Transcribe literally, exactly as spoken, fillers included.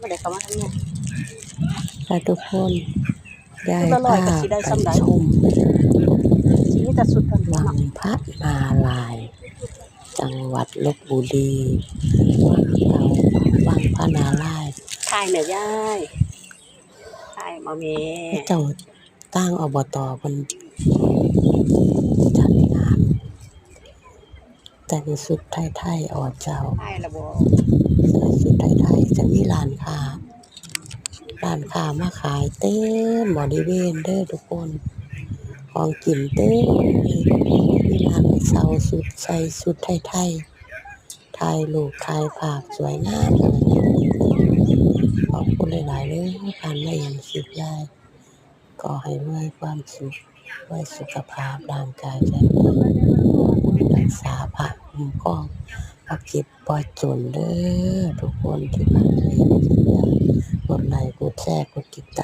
บ่ได้เข้ามาทางนี้ ค่ะทุกคน ยาย ชุดละร้อย พา ก็สิได้ ไป ส่ำใด ชม สิมีแต่ชุดเท่านี้ วัง เนาะ พระนารายณ์ จังหวัดลพบุรี วังเก่า วังพระนารายณ์ ถ่ายแม่ยาย ถ่ายมาแม่ เจ้าต่าง อบต. เพิ่นจัดงาน แต่งชุดไทยๆ อเจ้า ถ่ายละบ่ ใส่ชุดไทยๆ จะมีร้านค้า ร้านค้ามาขายเต็มบริเวณเด้อทุกคน ของกินเต็มเลย มีร้านเช่าชุด ใส่ชุดไทยๆ ถ่ายรูปถ่ายภาพสวยงาม ขอบคุณหลายๆ เด้อ การมาเยี่ยมคลิปยาย ขอให้รวยความสุข รวยสุขภาพร่างกายแข็งแรง รักษาพระคุ้มครอง บ่เจ็บบ่จนเด้อ ทุกคนที่มาเยี่ยมคลิปยาย กดไลค์ กดแชร์ กดติดตาม